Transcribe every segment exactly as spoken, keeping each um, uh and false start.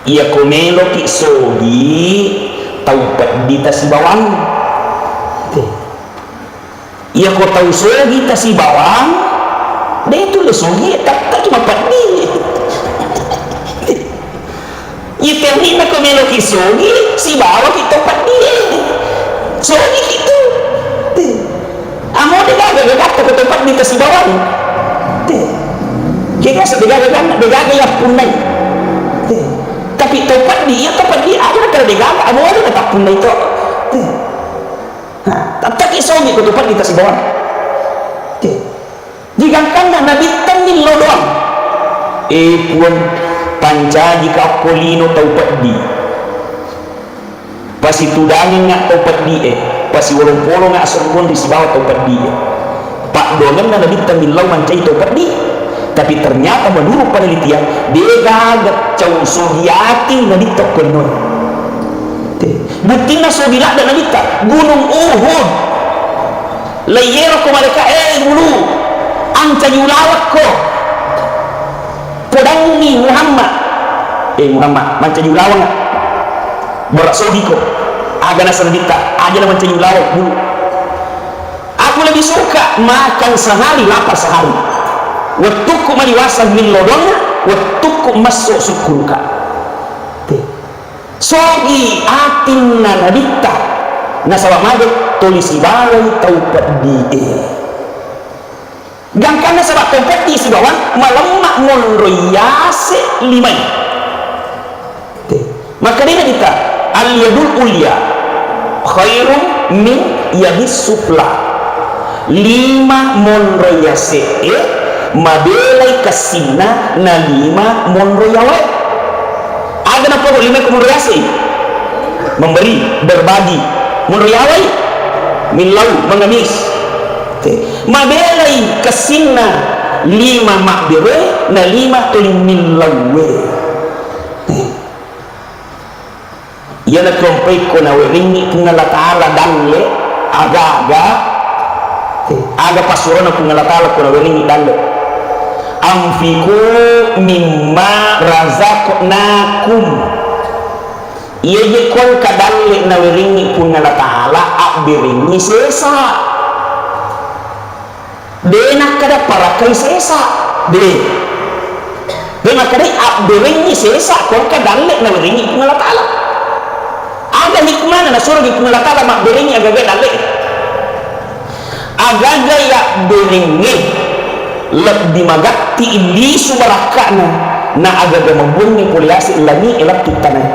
Iyako meloki sogi tau peddi tasibawang. Te. Iyako tau sogi tasibawang, de tulle sogi, tattaki mapeddi. Iya, tenni'na ko meloki sogi, sibawaki tau peddi e. Sogiki tu. Te. Amo degaga gagatta ko tau peddi tasibawang. Te. Kega se degaga ganna, degaga yappunnai. Te. Tapi tau peddi, iya tau peddi, aja na kala degaga, amo aja na tappunnai to. Te. Nah, tattaki sogi ko tau peddi tasibawang. Te. Jigangkanna Nabitta millau doang. Eh, Puang, pancajika okko lino tau peddi. Pasitudangengnga tau peddi e, pasiwolong-polongnga asergonri sibawa tau peddi e. Paddoangenna Nabitta millau mancaji tau peddi. Tapi ternyata menurut penelitian, degaga cau sogi ating Nabitta okko linoe. Te. Buttinna sogi ladde Nabitta, Gunung Uhud. Laiyero ko malaika, "Eh, Guru, ancaji ulawekko. Podangngi Muhammad." "Eh, Muhammad, mancaji ulaweng. Berra sogiko." Aga naseng Nabitta, "Aja na mancaji ulaweng, Guru. Aku lebih suka makan sehari, lapar sehari. Wettukku maliwasa millau doangnga, wettukku messo sukkuruka." Te. Sogi atinna Nabitta, nasaba mage toli sibawai tau peddi e. Gangkanna saba tau peddi sibawang malemma monroi yase limai. Te. Makkedai Nabitta, "Al-yadul ulya khairum min yadis sufla." Lima monro yase'e mabelai kessinna na lima monro yawae. Aga napogau lima ko monro yase'i? Memberi, berbagi. Monro yawai? Millau, mengemis. Te. Mabelai kessinna lima mabbere na lima toli millauwe. Te. Iyana tuampai ko nawerengngi Puang Allah Ta'ala dalle, aga-aga, aga passurona Puang Allah Ta'ala ko nawerengngi dalle. "Anfiqu mimma razaqnakum." Iyaje ko engka dalle nawerengngi Puang Allah Ta'ala, abberengngi sesa. De nakkeda parakkai sesa. De. De makkedai abberengngi sesa, ko engka dalle nawerengngi Puang Allah Ta'ala. Aga hikmana nasurogi Puang Allah Ta'ala mabberengngi agaga dalle? Agaga yabberengnge lebbi magatti lisu barakka'na, na agaga mabuangnge pole yase langi'e lettu tanae.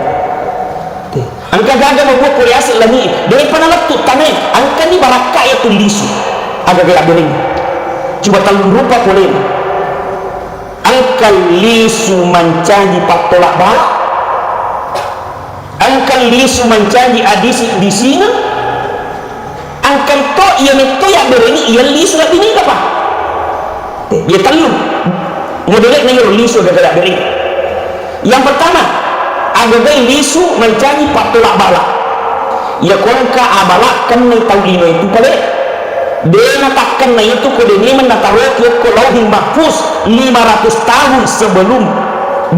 Te. Engka gaga mabuang pole yase langi'e, de'pa nalettu tanae, engkani barakka iya tu lisu. Agaga yabbereng. Coba tellung rupa polena. Engka lisu mancaji pattola bala. Engka lisu mancaji adisi-disingeng. Engka to iya metto yabberengi iya lisu lebbi niga pa. Te, iya tellu modele'na iyaro lisu gaga yabberengi. Yang pertama, agagai lisu mancaji pattola bala. Iya ko engka abala kennai tau linoe tu pale, de natakkenna itu ko de memeng nataroki okko Lauhil Mahfuz lima ratus tahun sebelum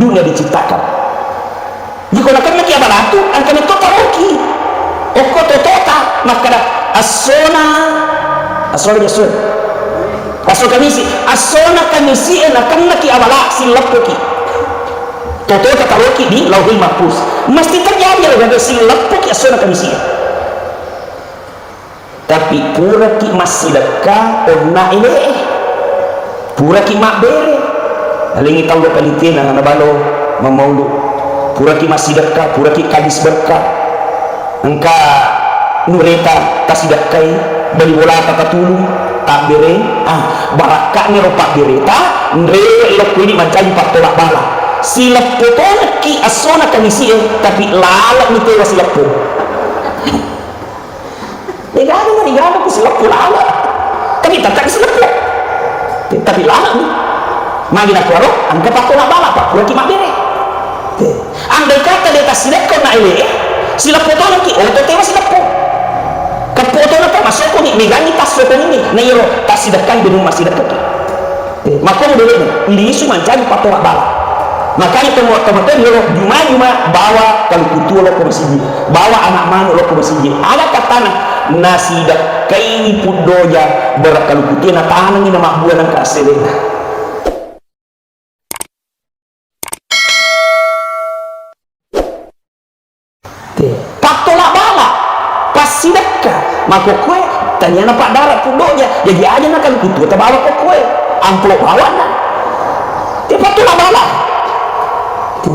dunia diciptakan. Jiko nakennaki abalatu, engka metto taroki. Okko totota, makkeda, "Assona, assona, assona. Assona kamisi, assona kamisi e nakennaki abala, silleppoki." Totota taroki di Lauhil Mahfuz. Mesti terjadi ero gaga silleppoki assona kamisi e. Tapi puraki massidekka onna ele'e, puraki mabbere, nalengi tau lo palitena na balo mamaulu, puraki massidekka, puraki kadis berkah, engka nureta tasidekkai, bali bolata tatulung, tabbere, ah, barakka'ni ro pabbereta, nrewe lokko ini mancaji pattola bala, sileppo tonekki assona kamisi e, tapi lalekni tewa sileppo. Degaga marigaga ku sileppo lala. Tapi tetap sileppo. Tapi lala ni. Magi na kuaro, engka pattola bala, pappuraki mabbere. Andai kata de tassidekka na ele, sileppo tolongki, oto tewa sileppo. Keppo tona ta masoko ni, megangi tassoko ni, na iyaro tassidekkai benung massidekka. Makko dulu lisu mancaji pattola bala. Makanya temo-, temoto riolo juma-juma bawa kaluku tuo lokko masigi, bawa anak manu lokko masigi. Aga katana? Nasidekkai puddoja berek kaluku tuo natanengi namabbua nengka asselena. Te. Pattola bala, passidekka, makkokkoe, taniana paddara puddoja, jaji aja na kaluku tuo tabawa kokkoe, amplop bawanna. Te pattola bala. Te.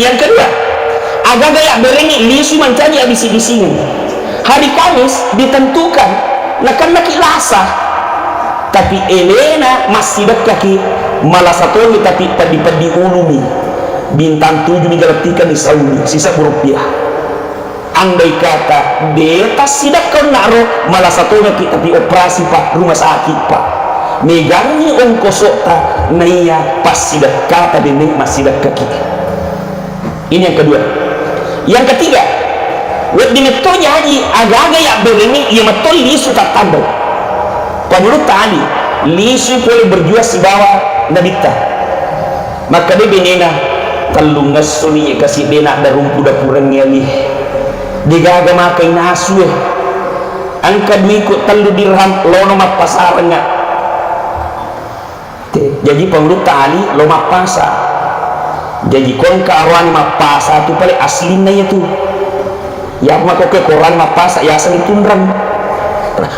Yang kedua, agaga yabberengngi lisu mancaji abisi-bisingeng. Hari Kamis ditentukan, nakennaki Lasa. Tapi elena massidekkaki, malasa toni tapi peddi-peddi ulumi. Bintang tujuh mi galettikani sauni, sisebbu rupiah. Andai kata de tassidekka onnaro, malasa tongaki tapi operasi, Pak, rumah sakit, Pak. Megangngi ongkosokta, naiya passidekkata denne massidekkaki. Ini yang kedua. Yang ketiga, wedding metto jaji agaga yabberengngi iya metto lisu tattandau. Pamulutta Ali, lisu pole berjuang sibawa nabitta. Makkeda benena, "Tellungngessoni kasi de nadda rumpu dapurengnge, Ali. Degaga maka inasue. Engka duiku tellu dirham, lono mappasarengnga." Te, jaji pangulutta Ali lo mappasa. Jaji kongka aroani mappasa tu pale aslinna iya tu. Iya makkokkoe korani mappasa yaseng tunrang.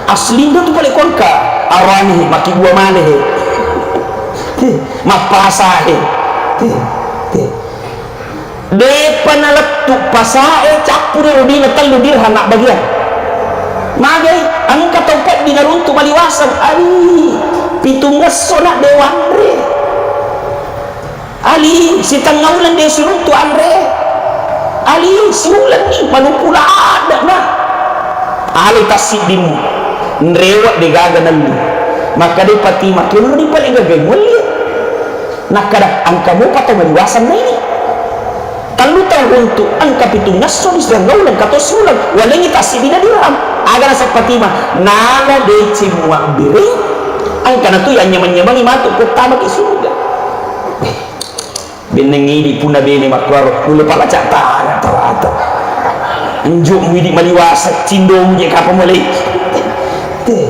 Aslinna tu pale kongka aroani makkibua male he. Te, mappasa he. Te, te. Depa nalettu pasae, cappuri rudina tellu dirham nabbagiang. Magai, engka tau peddi naruntu maliwaseng, Ali, pitungngesso na de wanre. Ali, sitengnga uleng de siruntu anre. Ali, siuleng ni, malumpu ladde na. Alai tassiddimmu, nrewe degaga nelli. Makkeda Patima, kenro di pale gagai muelli. Nakkeda, engka mopa tau maliwaseng naini. Tellu tau runtu, engka pitungngesso di sitengnga uleng, engka to siuleng, walengngi tassiddina dirham. Aga naseng Patima, nala deceng muabbere, engka natu yanyameng-nyamengi matu ko tamaki surga. Eh, benneng idi punna bene makkuaro, nulle palaca tana tawata. Enjo muidi maliwaseng, cindong je kapang mulai. Te.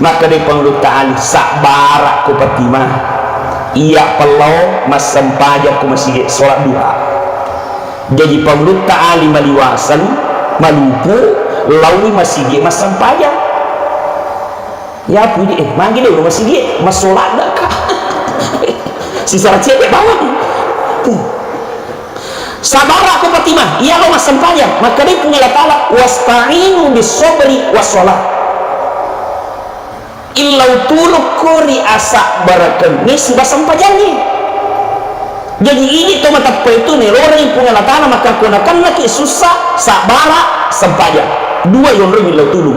Makkeda Pangulutta Ali, "Sabbarakko Patima, iya pellao massempajang ko masigi solat duha." Jaji Pangulutta Ali maliwaseng, malupu, laoi masigi massempajang. Yapu idi, eh, magi dulu masigi, massolat daka. Sisara cedde bawang. Tuh. Sabara ko Fatimah, iya lo massempajang. Makkedai Puang Allah Taala, "Wasta'inu bis sabri was shalah." Illau tulukko ri asabbarakengnge siba sempajangnge. Jaji, idi to mateppa itu nelorengngi Puang Allah Taala, maka ko nakennaki sussa, sabbara, sempajang. Dua yonroi millau tulung.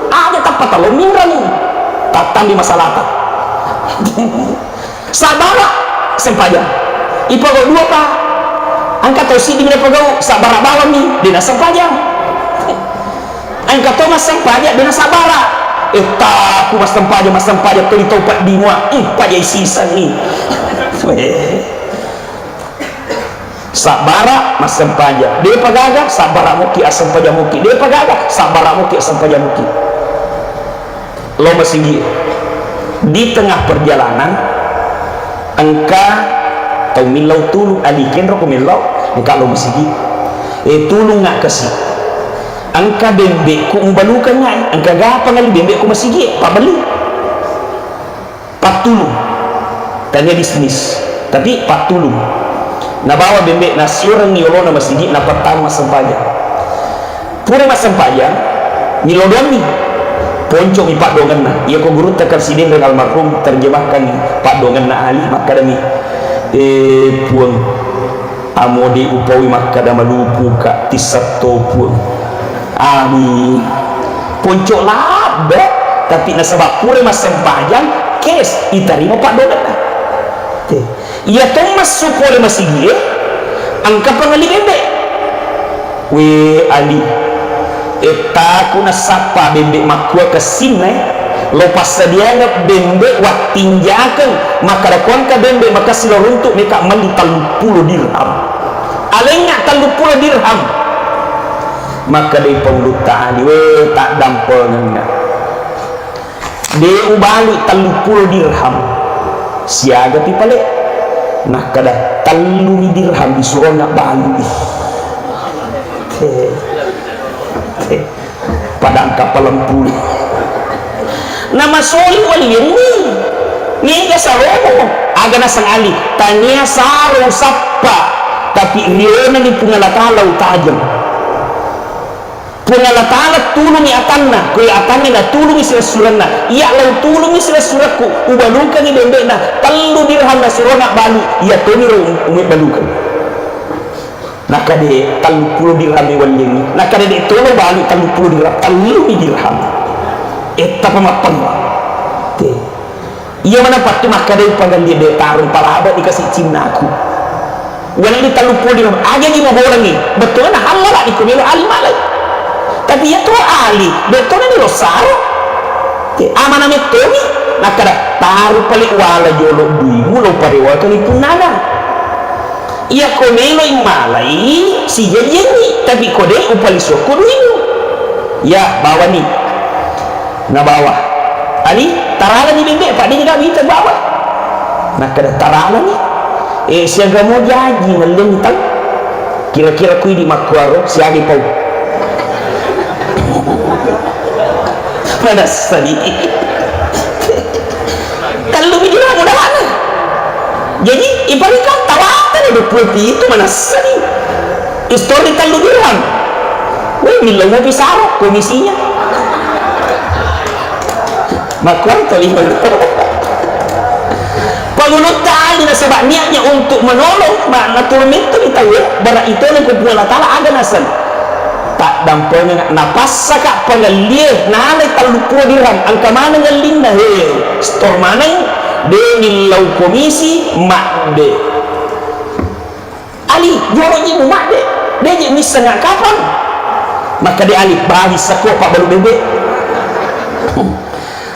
Aja tappa talo minreng. Tattambi masalata. Sabbara, sempajang. Ipogau dua pa. Engka tau siddi mi napogau, sabbara bawang mi, de nassempajang. Engka to massempajang, de nasabbara. Eh, taku massempajang, massempajang tuli tau peddi mua. Hmm, pajai sisengngi. Weh. Sabbara massempajang. Depa gaga, sabbara muki, assempajang muki. Depa gaga, sabbara muki, assempajang muki. Lo masigi. Di tengah perjalanan, engka tau millau tulung, Ali kenro ko millau, engka lo masigi. Eh, tulung nga kasi. Engka bembe'ku mubalukangnga, engka gapa ngali bembe'ku masigi, pabelli. Pattulung. Tania bisnis, tapi pattulung. Nabawa bembe, nasiorengngi yolona masigi, napattama massempajang. Pura massempajang, millau doanni. Ponco'mi paddoangenna. Iyako gurutta Kang Sidenreng almarhum terjemahkan paddoangenna Ali, makkedami, "Eh, Puang, amo de upaui makkeda malupuka, tissetto, Puang." Amin. Ponco ladde, tapi nasaba pura massempajang, kes, itarima paddoangenna. Te. Iya to massu pole masigie, engka pangelli bembe. We Ali, ettaku nasappa bembe makkua kessinna, eh. Lo passadiangeng bembe wattinjakeng, makkada ko engka bembe makessing lo runtu, meka melli telluppulo dirham. Alengnga telluppulo dirham. Makkadai pangulutta Ali, "We, taddampengengnga. De ubalui telluppulo dirham. Siagapi pale?" Nakkada, "Tellumi dirham disuronna balui." Te. Te. Padang kapal lempung. Namasoli wallianni. Niga saromo. Aga naseng Ali, tania saro usappa, tapi rionani Puang Allah Taala utajeng. Puang Allah Taala tulungi atanna, ko iya atanna natulungi silessurenna. Iya lao tulungi silessurekku, ubalukangi bembe'na, tellu dirham nasurona balu, iya tomiro umebbalukeng. Nakkada telluppulo dirham iwellingi. Nakkada de tolo balu telluppulo dirham, tellumi dirham. Etta pa mappenna. Te. Iya mana pattu makkadai pagalli de tarung palaba dikasi cinnaku. Welli telluppulo dirham, aja di maborangi. Bettuanna halala di kumelo Ali malai. Tapi iya to Ali, bettuanna ni rosaro. Te, amana mettomi, nakkada taru pale wala jolo dui, mulo parewakangi punnana. Iyako meloi malai, sijajianni, tapi ko de, upalisokko duimu. Ya, bawani. Nabawa. Ali, taralani bembe, Pak, de gaga mita bawa. Nakkada taralani. Eh, siaga mo jaji, nallenni tau. Kira-kira kui di makkuaro, siaga pau. Manessani. Tellu mi dirham udahanna. Jadi, iparika tawatani dua puluh pitu manessani. Istori tellu dirham. Weh, millau mopi saro komisinya. Makkuanto lima. Pangulutta Ali nasaba niatnya untuk menolong, ma-, naturun metto di tau, bara itolong ko Puang Allah Taala aga naseng. Taddampengeng, napassaka pangellie, nalai telluppulo dirham, engka maneng ellinna, he, setor maneng, de millau komisi, madde. Ali, joroji mu madde, deje misseng kapang. Makkeda Ali, bali sako pabbalu bembe.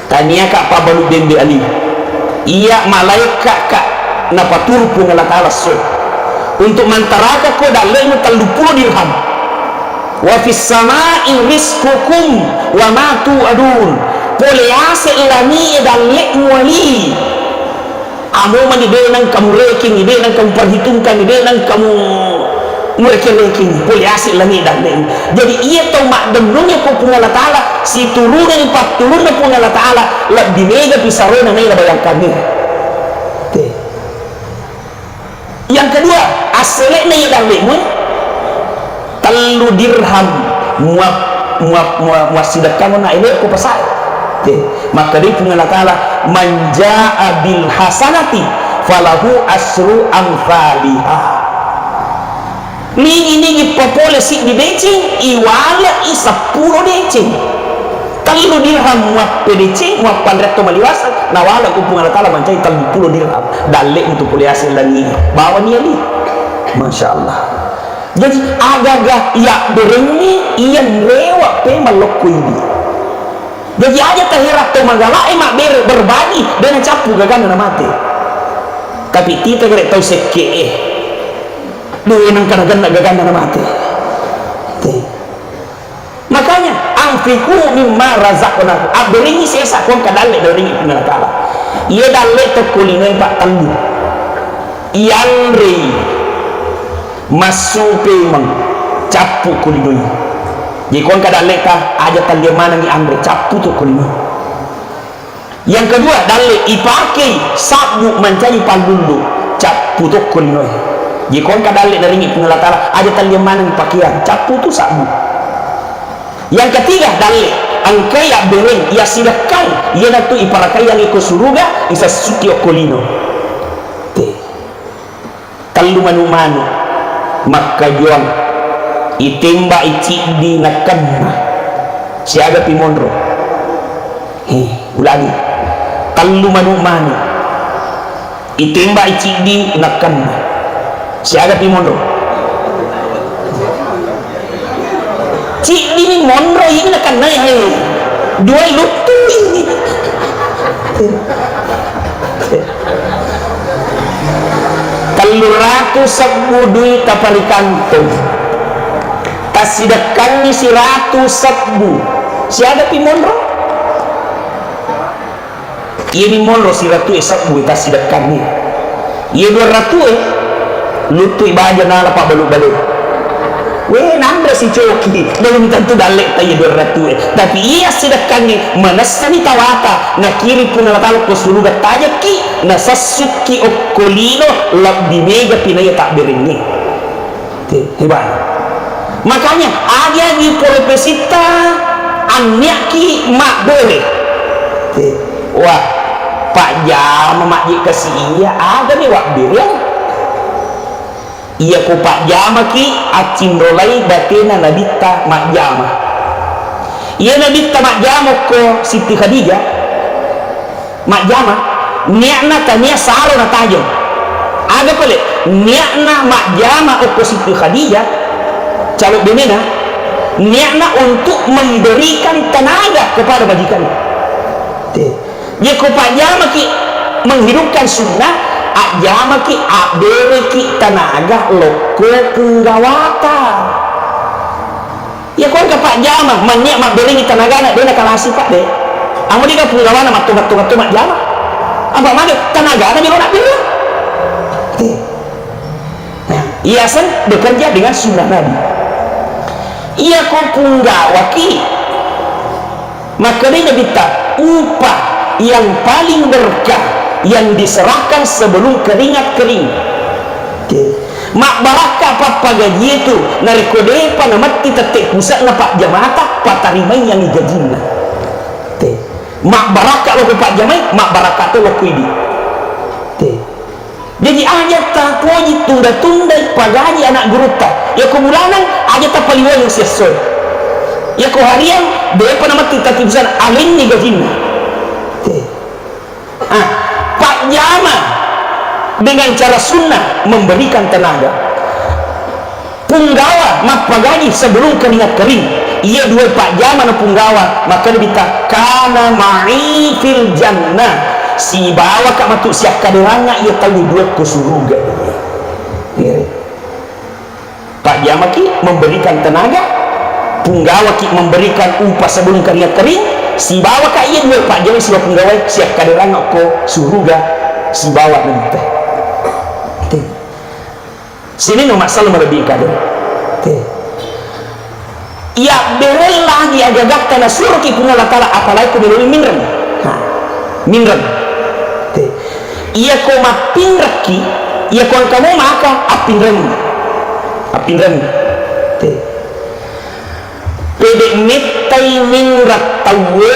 Taniaka pabbalu bembe Ali. Iya malaikka ka napaturu Puang Allah Taala esso. Untuk mantaraka ko dallemu telluppulo dirham. Wa fis samai rizqukum wa ma tu'adun. Pole ase langie dallemu Ali. Amo mani de nang kamu reking, de nang kamu perhitungkan, de nang kamu Murekeng-rekeng, pole ase langi dallemu. Jadi, iya tau maddennungnge ko Puang Allah Taala, siturungengngi patturunna Puang Allah Taala, lebbi mega pisarona naila bayangkangnge. Te. Yang kedua, assele'na iya dallemu, tellu dirham mua-, mua-, mua-, muassidekkangngi na ele ko pasae. Te. Makkedai Puang Allah Taala, "Man jaa bil hasanati falahu asru amthaliha." Nigi-nigi papole siddi deceng, iwale'i seppulo deceng. Tellu dirham muappe deceng, muappanre to maliwasa, nawale ku Puang Allah Taala mancaji telluppulo dirham. Dalle mutu pole ase langi. Bawani Ali. Masya Allah. Jadi, agaga yabberengngi iya rewa pe mallokko idi. Jadi, aja tahera to magalae mabbere berbagi, de nacappu gaganna namate. Tapi tita gare tau sekke'e. Duh, nengka nagenna gaganna namate. Te. Makanya, anfiqu mimma razaqnakum. Abberengngi sesa ko engka dalle nawerengngi Puang Allah Taala. Iya dalle tokko linoe pa tellu. Iyanrei, massu pemeng, cappu ko linoe. Jadi ko engka dalleta, aja talliang manengngi anre, cappu tokko linoe. Yang kedua, dalle ipakei sabbu mancaji pallullu, cappu tokko linoe. Jadi ko engka dalle nawerengngi Puang Allah Taala, aja talliang maneng pakeang, cappu tu sabbu. Yang ketiga, dalle engkai abbereng, iya sidekkang, iyanatu iparakai ko suruga, isessuki okko lino. Te. Tellu manu-manu makkajuang, itembai ciddi nakenna, siagapi monro. He, ulangi. Tellu manu-manu, itembai ciddi nakenna, siagapi monro. Ciddimi monro, ini nakenna, he. Dua luttu ini. Tellu ratu sebbu dui taparikantong. Tassidekkanni siratu sebbu. Siaga pi monro? Iyani monro siratu e sebbu tassidekkanni. Iya dua ratu e, luttui baja nala pabbalu-balu. We, nanre si coki, belum tentu dalle ta iya dua ratu e. Tapi iya sidekkangnge, manessani tawata, nakiri Puang Allah Taala ko suruga tajekki, nasessukki okko lino, lebbi mega pinaya tabberengnge. Te, hebat. Makanya, agi-agi profesitta, anniakki mabbere. Te, wah, pajjama majji kasi iya, aga ni wabbereang? Iyako pajjamaki, accinrolai batena nabitta majjama. Iya nabitta majjama ko Siti Khadijah, majjama, niatna tania saro natajeng. Aga pale, niatna majjama okko Siti Khadijah, calo benena, niatna untuk memberikan tenaga kepada majikanna. Te. Yako pajjamaki menghidupkan sunnah, ajjamaki, abbereki tenaga lokko punggawata. Iya ko engka pajjama, mannia mabberengngi tanagana, de nakalasi, Pak, de. Amo de ga punggawana matto-matto-matto majjama. Apa mage tanagana melo nabbere. Te. Nah, iya aseng bekerja dengan sunnah Nabi. Iya ko punggawaki, makkedai Nabitta, upah yang paling berkah yang diserahkan sebelum keringat kering. Oke. Mabbarakka pappagajie tu, narekko depa nametti tette puse'na pajjamata, patarimaiangngi gajinna. Te. Mabbarakka lokko pajjamai, mabbarakka to lokko idi. Te. Jaji aja tapoji tunda-tundai pagaji anak gurutta. Yako bulanang, aja tapaliweng siessoe. Yako hariang, depa nametti tette puse'na, alenni gajinna. Te. Ah, pajjama dengan cara sunnah memberikan tenaga. Punggawa mappagaji sebelum keringat kering. Iya dua pajjama na punggawa, maka nabitta, "Kana ma'i fil jannah." Sibawaka matu siakkaderanga iya tau dua ko suruga. Iya. Pajjamaki memberikan tenaga, punggawaki memberikan upah sebelum keringat kering, sibawaka iya dua pajjama sibawa punggawae siakkaderanga ko suruga sibawa nabitta. Te. Sininna masalah malebbi kadang. Te. Iya bere lagi agagatta nasuroki Puang Allah Taala, apalagi ko melomi minreng. Ha, minreng. Te. Iya ko mappinrekki, iya ko engka mo maka appinreng. Appinreng. Te. Pede mettai minreng tauwe,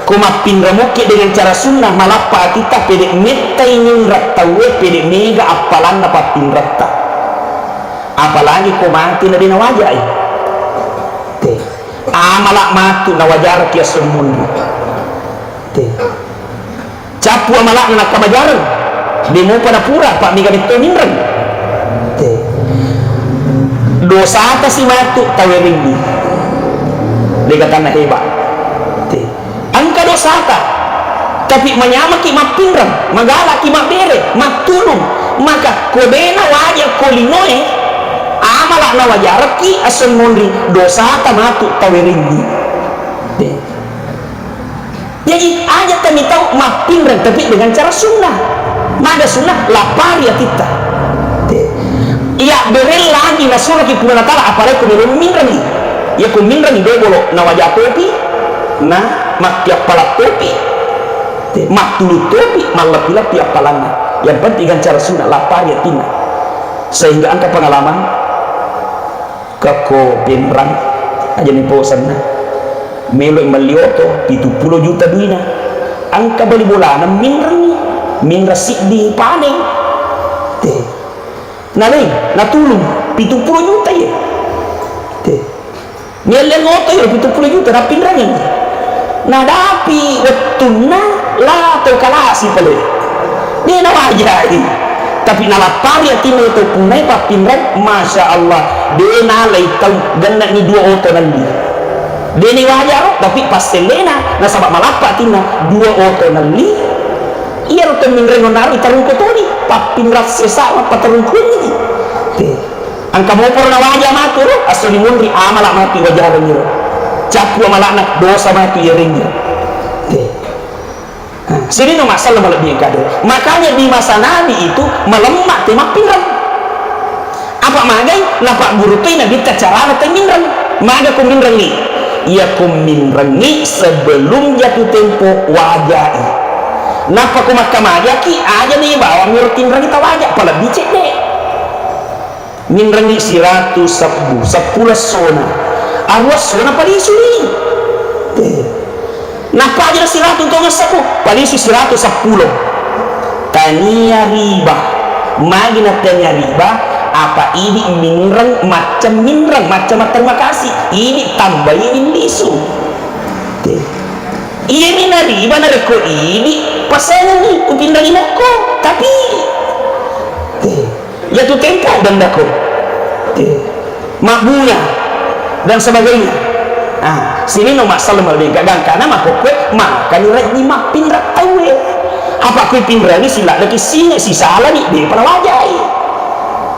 ko mappinreng mokki dengan cara sunnah, malappa atitta, pede mettai minreng tauwe, pede mega appalanna pappinretta. Apalagi ko mate na de nawajai. Te. Amala matu nawajaraki esso monri. Te. Cappu amala'na nakkamajareng. De mopa napura, pa mega metto minreng. Te. Dosata si matu tawerengngi. Degatanna heba. Te. Engka dosata. Tapi manyamaki mappinreng, magalaki mabbere, mattulung. Maka ko de nawaja ko linoe, amala nawajarekki esso monri, dosata matu tawerengngi. Te. Jaji, aja tami tau mappinreng, tapi dengan cara sunnah. Maga sunnah, lapari atitta. Te. Iya bereng lagi nasuroki Puang Allah Taala, apalagi ko melo minrengi. Iya ko minrengi dobolo, nawaja topi, na mattiappala topi, te, mattulu topi, malleppi-leppi appalanna. Yang penting dengan cara sunnah, lapari atinna. Sehingga engka pengalaman, Kakko Pinrang, aja niposanna. Melo melli oto, pitu pulo juta duina. Engka bali bolana minreng, minreng siddi paneng. Te. Naleng, natulung, pitu pulo juta ye. Te. Mialleng oto ye, pitu pulo juta, napinrengengi. Nadapi wettunna, la tau kalasi pale. De nawajai. Tapi nalappari atinna tau punnai pappinreng, masya Allah, de nalai tau gennani dua oto nalli. Dene wajaro, tapi passelena, nasaba malappa atinna, dua oto nelli, iyaro to minreng nonaro itaruko toni, pappinrang sesa, mappatarukuni. Te. Engka moporo nawaja matu ro, asso dimunri amala matu iwajarengiro. Cappu amalana dosa matu iyarengngi. Te. Sininna massala malebbi engkade. Makanya di masa Nabi itu malemma te mappinreng. Apa magai napagguru toi Nabitta carana te minreng. Maga ko minrengi? Iya ko minrengi sebelum jatuh tempo wajai. Nappa ko makkamajaki aja ni bawang miro tinrengi tawaja, palebbi cedde. Minrengngi siratu sebbu, seppulo essona. Arua essona palisuni. Eh. Nappa aja siratu tongeng sebbu, palisu siratu seppulo. Tania riba. Magi na tania riba, apa idi minreng, macca minreng, macca matterima kasih. Idi tambai lisu. Eh. Iya mi na riba narekko idi, pasengengi, kupinrengi mokko. Tapi, eh. Iyatu tempo dendako. Eh, mabbunga dan sebagainya. Ah, sininna massala malebbi engka gangkana makkokkoe makani rejji mappinreng tauwe. Apa kui pinrengi siladdeki singe sisalani depa nawajai.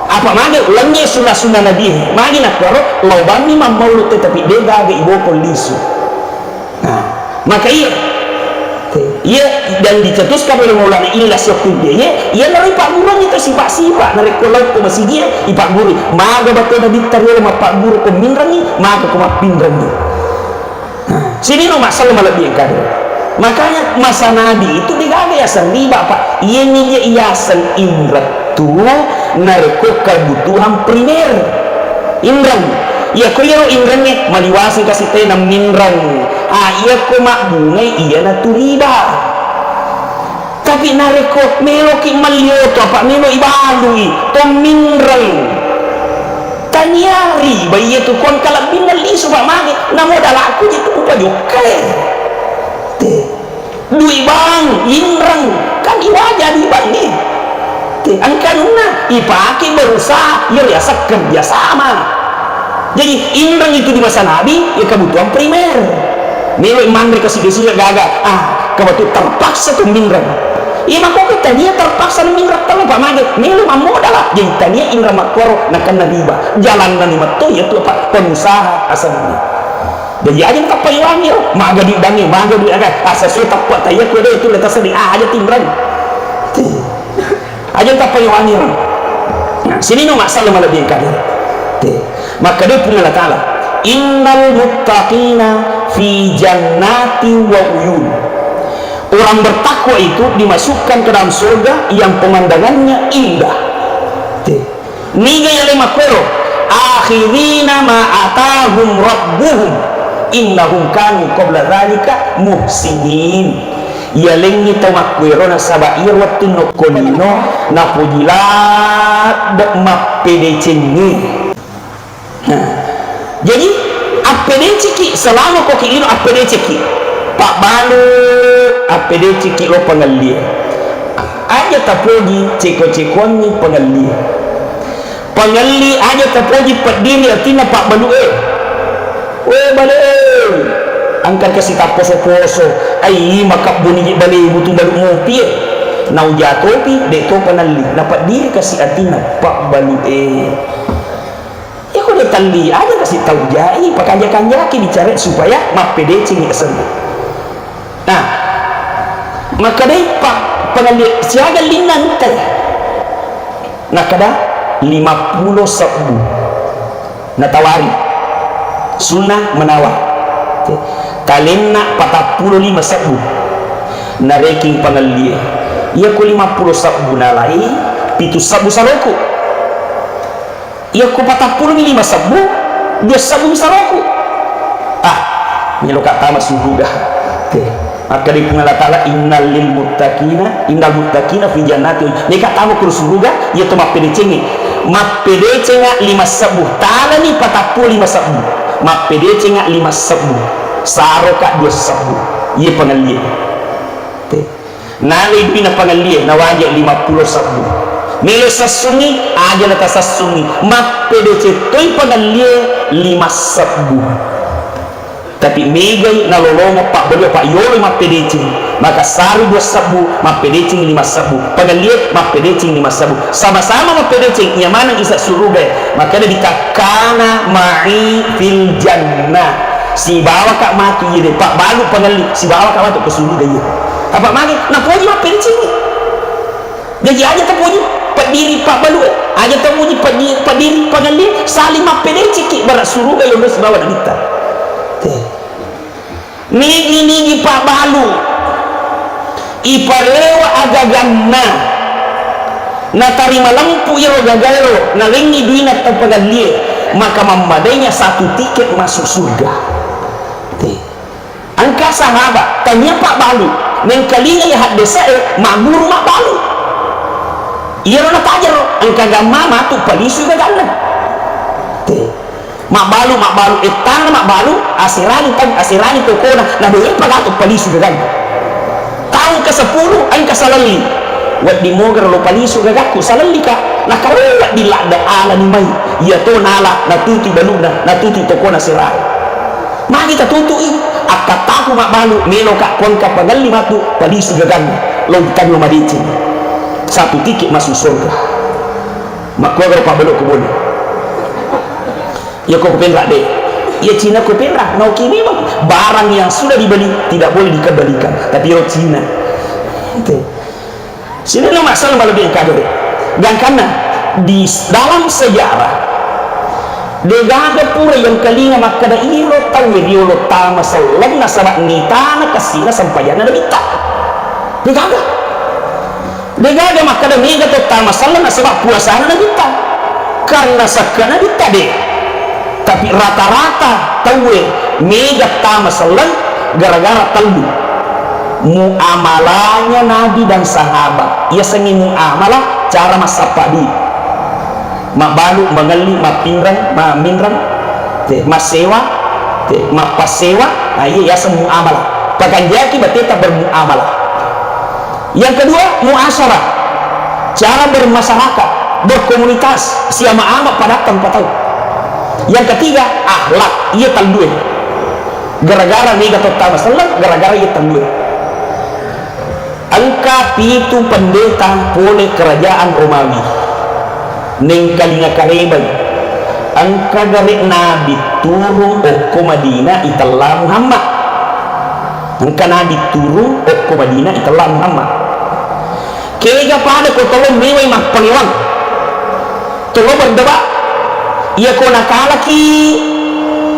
Apa mage lengnge sunna-sunna Nabi, magi nakkoro lao bammi mammaulu tetapi de gaga iboko lisu. Nah, maka iya, iya, dan dicetuskan oleh Maulana Ilyas Yaqubi, iya, iya naro ipagguruangngi to sipa-sipa, narekko lao ko masigi, ipagguru, maga batena ditta riolo mappagguru ko minrengi, maga ko mappinrengi. Nah, sininna massala malebbi engkade. Makanya masa Nabi itu degaga yaseng riba, Pak. Iyani je yaseng inreng tu narekko kebutuhan primer. Inreng. Iyako iyaro inrengnge maliwaseng kasi tena minreng. Ah, iyako mabbungai iyanatu riba. Tapi narekko meloki melli oto, apa melo ibalui, to minreng. Tania riba iyatu ko engka lebbinna lisu, Pak, mage. Namo dalaku je tu upajokkai. Te. Dui bank, inreng, kan iwaja dui bank ni. Te, engka anunna, ipake berusaha, iya riaseng kerja sama. Jadi, inreng itu di masa Nabi, ya kebutuhan primer. Melo manre ke sini-sini gaga, ah, kebetulan terpaksa tu minreng. Iya, maka tania terpaksa minreng, tau, Pak, mage, melo mammodala. Jadi, tania inreng makkoro, nakenna riba. Jalanna ni metto, iya tu, Pak, pengusaha asalnya. Jadi aja tappa iwangi ro, maga duit bangnge, maga duit aga, asa sue tappa taiya kue deh itu letas di aja timreng. Aja tappa iwangi ro. Nah, sininna massala malebbi engkade. Te. Maka dia Puang Allah Ta'ala, "Innal muttaqina fi jannati wa uyun." Orang bertakwa itu dimasukkan ke dalam surga yang pemandangannya indah. Te. Niga yaleng makkuero? Akhirina ma atahum rabbuhum innahum kanu qabla dzalika muhsinin. Yalengngi tau makkuero nasaba iyaro wettunna okko lino napoji ladde mappedecengnge. Nah, jadi appedeceki selama koki lino appedeceki. Pabbalu appedeceki lo pangellie. Aja tapoji ceko-cekoangngi pangellie. Pangelli aja tapoji peddiri atinna pabbalu e. We bale e, engka kasi tapposo-poso, ai makabbuni je bale butu balu mopi e. Nauja topi, de to panelli, napeddiri kasi atinna pabbalu e. Iko de telli aja kasi tau jai, pakanja-kanjaki bicara supaya mappedecengi asenna. Nah, makkedai pa-, pangelli siaga linna ente. Nakkeda, "Lima pulo sebbu." Natawari. Sunna menawa. Talenna patappulo lima sebbu. Nareking pangellie. Iyako lima pulo sebbu nalai, pitu sebbu saloku. Iyako patappulo mi lima sebbu, dua sebbu mi saloku. Ah, meloka tama suruga. Oke. Makkedai Puang Allah Ta'ala, "Innal lil muttaqina, innal muttaqina fi jannati." Meka tama ku suruga, iya to mappedecengi. Mappedecenga lima sebbu. Talani patappulo lima sebbu. Mappedecenga lima sebbu. Saroka dua sebbu. Iya pangellie. Te. Nalai duina pangellie, nawaja lima pulo sebbu. Melo sassungi, aja natasassungi. Mappedeceng toi pangellie lima sebbu. Tapi megai nalolongeng pabbalu, apa yoloi mappedeceng, maka sari dua sebbu, mappedeceng lima sebbu, pangellie mappedeceng lima sebbu, sama-sama mappedeceng, iya maneng isa suruga, maka ditakkana ma'i fil jannah, sibawaka matu iye de, pabbalu pangelli, sibawaka matu ke suruga iye. Apa magi napoji mappedeceng. Jaji aja tapoji paddiri pabbalu, aja tapoji paddi-, paddiri pangelli, saling mappedecekki, bara suruga yolo sibawa nabitta. Te. Nigi-nigi pabbalu iparewa agaganna, natarima lempu iyaro gagaero, nalengngi duina tau pangellie, maka mammadainya satu tiket masuk surga. Te. Engka sahabat, tania pabbalu, mengkalingai haddese'e, magguru mabbalu. Iyaro natajero, engka gamma matu palisui gaganna. Te. Mabbalu, mabbalu, ettana mabbalu, aserani tau, aserani tokona, nadepa gatu palisui gaganna. Taung ke seppulo, engka salelli. Wedding mogaro lo palisu gagakku, salellika. Nakarua wedding ladde alani mai. Iyato nala, natutui baluna, natutui tokona serae. Magi tatutui, akkattaku mabbalu, meloka ko engka pangelli matu, palisu gaganna, lo tanno madeceng. Satu tiket masuk surga. Makkuagaro pabbalu ko bone. Iya ko kupenra de. Iya Cina kupenra, naoki memang. Barang yang sudah dibeli tidak boleh dikembalikan. Tapi ro Cina. Ente. Sini no masalah malah yang kado de. Gangkanna di s-, dalam sejarah, degaga pura yang kalinga makkada iro tau riolo tama selleng nasaba nitana kessina sempajanna nabitta. Degaga. Degaga makkada mega to tama selleng nasaba puasana nabitta. Karena sakka nabitta de. Tapi rata-rata tauwe mega tama selleng gara-gara tellu. Muamalahnya Nabi dan sahabat. Yasengnge muamalah, cara massappa dui. Mabbalu, mangelli, mappinreng, maminreng, te, massewa, te, mappassewa, nah, iya yaseng muamalah. Pakanjaki bateta bermuamalah. Yang kedua, muasyarah. Cara bermasyarakat, berkomunitas, siama-ama padatta rupa tau. Yang ketiga, akhlak. Iya tellue. Gara-gara mega to tama selleng, gara-gara iya tellue. Engka pitu pendeta pole kerajaan Romawi. Nengkalinga karebai. Engka gare Nabi turung okko Madinah itella Muhammad. Engka Nabi turung okko Madinah itella Muhammad. Kega pada ko tolong mewai mappangewang. Tolo berdebat. Iya ko nakalaki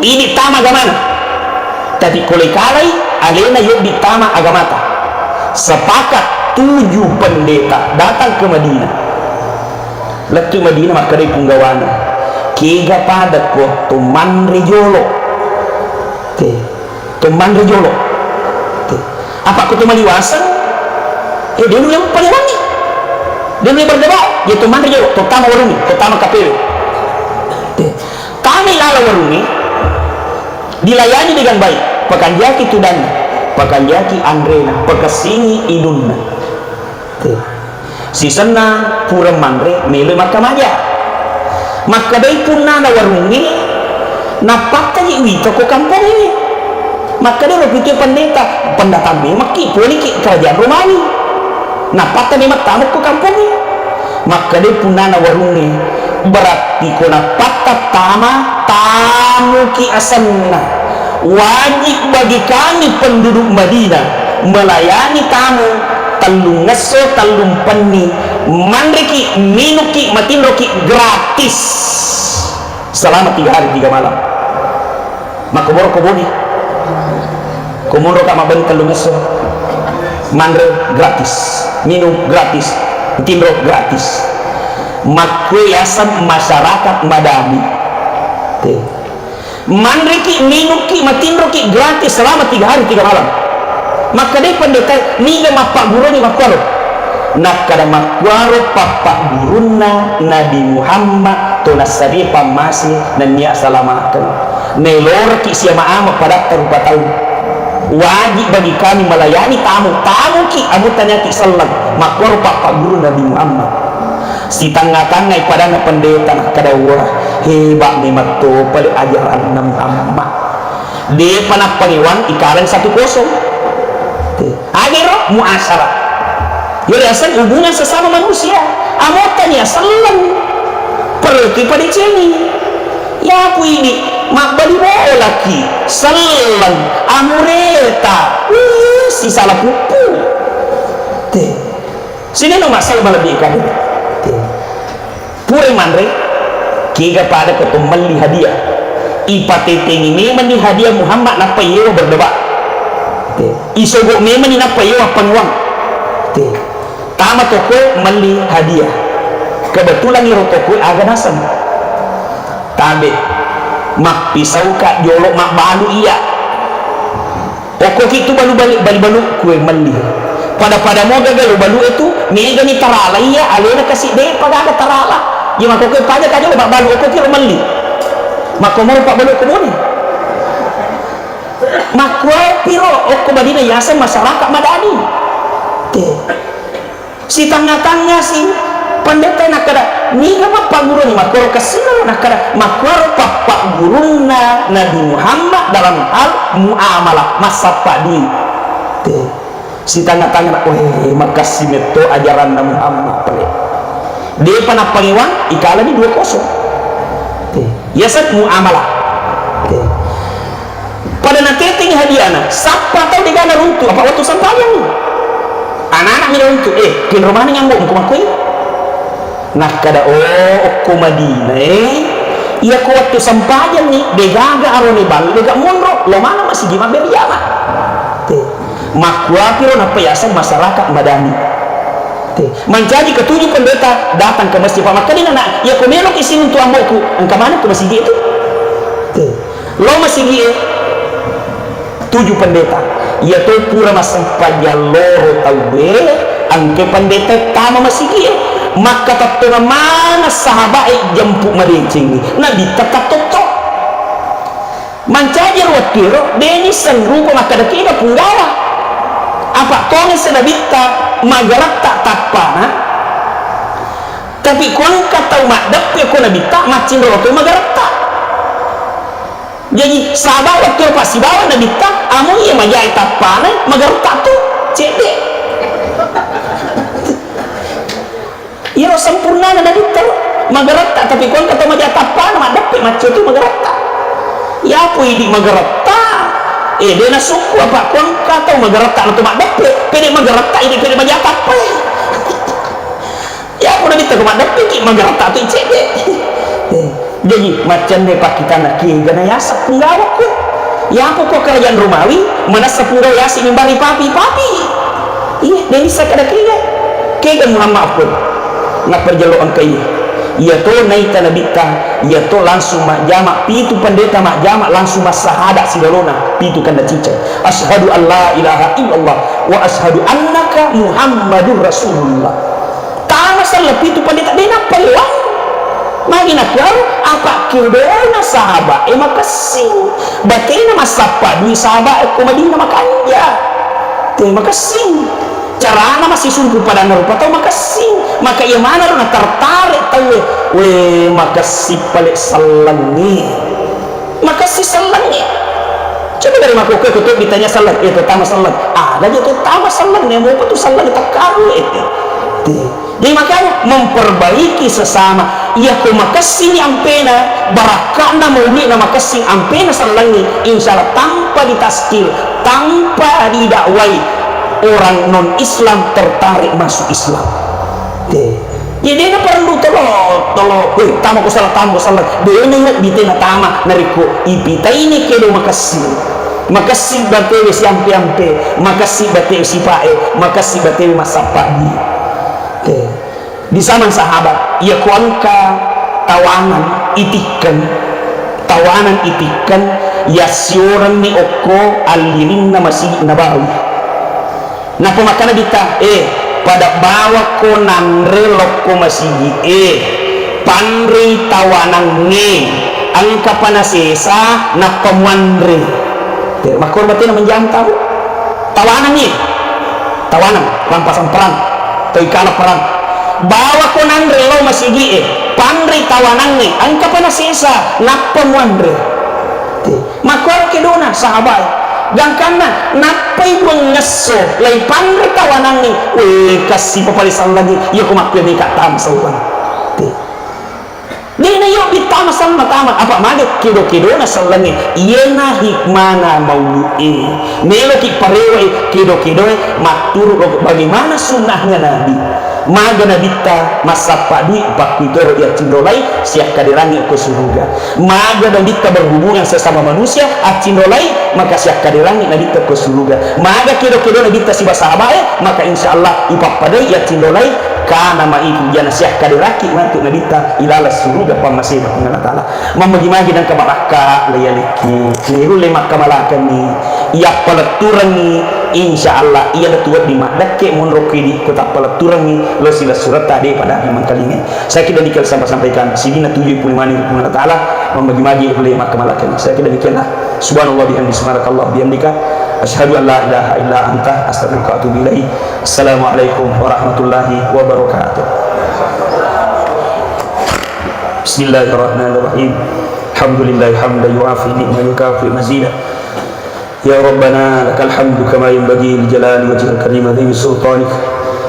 idi tama agamana. Tapi ko lekalai, alena yobbi tama agamata. Sepakat tujuh pendeta datang ke Madinah. Lettu Madinah makkedai punggawana. Kega pada ko to manre jolo. Te. To manre jolo. Te. Apa ko to maliwaseng? Eh, denu yang paling wangi. Denu yang berdebat, ya to manre jolo, to tama warungi, to tama kapewe. Te. Tama lala warungi, dilayani dengan baik, pakanjaki tudanna, pakanjaki anrena, pakessingi inunna. Te. Sisenna pura manre, meloi makkamaja. Makkedai punnana warungnge, nappattaji wita ko kampongnge. Makkedai ro pitu pendeta, pendatang memekki, poliki kerajaan Romawi. Nappatta memang tama ko kampongnge. Makkedai punnana warungnge, berarti ko nappatta tama, tamuki asenna. Wajib bagi kami penduduk Madinah melayani tamu tellung esso, tellung penni, manreki, minukki, matinroki gratis selama tiga hari tiga malam. Makkomoro ko boni. Ko monroka mabbenni tellung esso, manre gratis, minung gratis, tinro gratis. Makkue yaseng masyarakat madami. Te. Manreki, minukki, matinroki gratis selama tiga hari tiga malam. Makkedai pendeta, niga mappagguruni makkuaro? Nakkeda makkuaro pappaggurunna Nabi Muhammad, to nassarie pammase nennia salamakeng. Naeloreki siama-ama padatta rupa tau. Wajib bagi kami melayani tamu, tamuki, amutta nyaki selleng, makkuaro pappaggurunna Nabi Muhammad. Sitengnga-tengngai padanna pendeta, nakkeda, "Wah, hebat memang to pale ajaranna Muhammad." De'pa nappangewang, ikaleng satu kosong. Te. Agero muasyarah. Iyaro yaseng hubungan sesama manusia. Amotani aselleng. Perlu ki padecengi. Yapu idi, mabbali bolaki, selleng, amureta, wih, sisala puppu. Te. Sineno masalah malebbi kade. Te. Pura manre, kega pada ko to melli hadiah. Ipatetengi memenni hadiah Muhammad nappa yewa berdebat. Te. Isogo memenni nappa yewa pangewang. Te. Tama tokoe melli hadiah. Kebetulan iro tokoe aga naseng. Tabe, mappisauka jolo mabbalu iya. Okkoki tu balu-, bali-, bali-balu kue melli. Pada-pada mo gaga lo balu itu, megani tarala iya, alena kasi de'pa gaga tarala. Iya, makkokkoe paja kaja lo mabbalu, okkoki lo melli. Makkomoro pabbalu ko bone. Makkuae piro okko badina yaseng masyarakat madani. Te. Sitangnga-tangnga si pendeta nakkeda, "Niga pappaggurunna?" Makkoro kessingaro nakkeda, "Makkuaro pappaggurunna Nabi Muhammad dalam hal muamalah, massappa dui." Te. Sitangnga-tangnga, "Weh, makessing metto ajaranna Muhammad pale." De'pa nappangewang, ikalani dua kosong. Te. Yaseng muamalah. Te. Pada natetengi hadiahna, sappa tau de'ga naruntu, apa wettu sampajang. Anak-anak mi naruntu, "Eh, kenro maneng ambo'mu ko makkoi?" Nakkeda, "Oh, okko Madinah, eh, iya ko wettu sampajang ni, de'gaga arone balu, de'ga monro, lo maneng masigi mabbere jama." Te. Makkuapiro nappa yaseng masyarakat madani. Te. Mancaji ketujuh pendeta datang ke masjid, Pak, makkeda, "Nak, iya ko meloki sinuntu ambo'ku, engka maneng ko masigi itu." Te. Lo masigi e, tuju pendeta. Iyato pura massempajang loro tauwe, engka pendeta tama masigi e. Makkatettongang maneng sahabat e jemput madecengngi. Nabitta tattotto. Mancaji ro wettu ero, de' nisseng rupa makkeda kega punggawa. Apa tongeng se nabitta magaretta tappana. Tapi ko engka tau maddeppe ko nabitta, maccinro to magaretta. Jaji, saba' wettu passibawa nabitta, amo iya majae tappana, magaretta tu, cedde. Iyaro sempurnana nabitta ro, magaretta, tapi ko engka tau majae tappana, maddeppe, maccio tu magaretta. Yapo idi magaretta, eh, de' nasukku apa ko engka tau magaretta na tu maddeppe, pede magaretta, idi pede majae tappa. Yapo nabitta ko maddeppeki, magaretta tu cedde. Eh, jaji, maccanne pakkitanna kega na yaseng punggawa ko. Yapo ko kerajaan Romawi, manessa punggawa yaseng mimbari papi-papi. Iya, de' nisseng kada kega. Kega Muhammad pun. Nappa jello engka iya. Iyato naita nabitta, iyato langsung majjama, pitu pendeta majjama langsung massahada silalona, pitu kanda ciceng. Asyhadu an la ilaha illallah wa asyhadu annaka Muhammadur Rasulullah. Tama selleng pitu pendeta, de' nappa lewang. Magi nakuaro, apa kedona sahabat e makessing. Batena massappa dui sahabat e ko Madinah makanja. Te makessing. Carana massisumpu padanna rupa tau makessing. Maka iya manaro na tertarik tauwe. We, makessing pale sellengnge. Makessing sellengnge. Coba dari makkokkoe ko to ditanya selleng, eh, to tama selleng. Ada je to tama selleng, ne mopa tu selleng takkaru, eh. Te. Jadi makanya memperbaiki sesama. Iya ko makessing ni ampena, barakka'na maulidna makessing ampena sellengngi, insya Allah tanpa ditaskil, tanpa didakwai, orang non Islam tertarik masuk Islam. Te. Jadi, de' na perlu tolo, tolo, "Weh, tama ko salah, tama ko salah." De' na inget bitena tama, narekko ipitaini kedo makessing. Makessing batewe siampe-ampe, makessing batewe sipae, makessing batewe massappa di. Te. Di zaman sahabat, iya ko engka tawanan itikkeng, tawanan itikkeng, yassiorenni okko allirinna Masjid Nabawi. Nappa makkeda Nabitta, "Eh, pada bawakko nanre lokko masigi e, panrei tawanangnge, engkapa nasesa, nappa muanre." Te, makkoro batena menjang tau. Tawanangnge. Tawanang, rampasan perang. Toi kala perang. Bawakko nanre lao masigi e, panrei tawanangnge, engkapa nasesa, nappa muanre. Te. Makkuaro kedona sahabae. Gangkanna nappai duangngesso, laipanre tawanangngi, we, kassi papale sallangngi, iya ko makkuya meka tama sauwang. Te. De'na iyo bittama sallang tama, apa mage kedo-kedona sallangnge, iyena hikmana maulu'e. Meloki parewai kedo-kedoe matturu loko bagaimana sunnahnya Nabi. Maga nabitta massappa dui, pakkuitoro iyaccinrolai siakkaderangngi ko suruga. Maga nabitta berhubungan sesama manusia, accinrolai, maka siakkaderangngi nabitta ko suruga. Maga kedo-kedo nabitta siba sahabae, maka insya Allah ipappadai iyaccinrolai, kana maitu jana siakkaderaki matu nabitta ilala suruga pammasena Puang Allah Ta'ala. Mammagi-magi nangka barakka le iyalekki. Lerulle makkamalakenni, iyappaletturengngi, insya Allah, iyana tu wedding maddekke monro kidi ko tappaletturengngi lo silessuretta de pada mangkalingai. Saya kira demikian saya sampaikan. Sidina tuju pule mani Puang Allah Ta'ala, mammagi-magi le makkamalakenni. Saya kira demikianlah. Subhanallah bihamdi, subhanakallah bihamdika. Asyhadu an la ilaha illa anta, astaghfiruka wa atubu ilaik. Assalamualaikum warahmatullahi wabarakatuh. بسم الله الرحمن الرحيم. الحمد لله حمدا يوافي نعمه ويكافئ مزيده. يا ربنا لك الحمد كما ينبغي لجلال وجهك الكريم وعظيم سلطانك.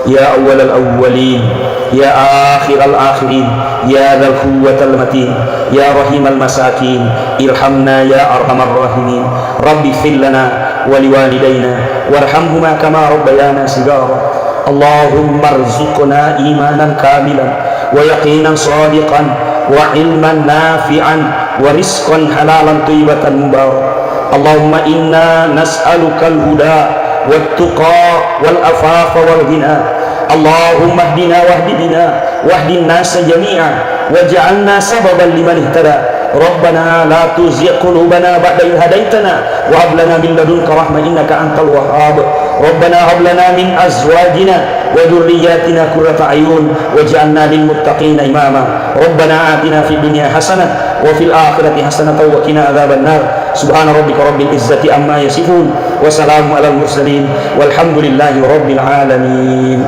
يا أول الأولين، يا آخر الآخرين، يا ذا القوة المتين، يا رحيم المساكين، ارحمنا يا أرحم الراحمين. رب اغفر لنا ولوالدينا وارحمهما كما ربيانا صغارا. اللهم ارزقنا إيمانا كاملا ويقينا صادقا وعلما نافعا ورزقا حلالا طيبا مباركا. اللهم إنا نسألك الهدى والتقى والعفاف والغنى. اللهم اهدنا واهد بنا واهد الناس جميعا واجعلنا سببا لمن اهتدى. ربنا لا تزغ قلوبنا بعد إذ هديتنا وهب لنا من لدنك رحمة إنك أنت الوهاب. ربنا هب لنا من أزواجنا وذرياتنا قرة أعين واجعلنا للمتقين إماما. ربنا آتنا في الدنيا حسنة وفي الآخرة حسنة وقنا عذاب النار. سبحان ربك رب العزة عما يصفون وسلام على المرسلين والحمد لله رب العالمين.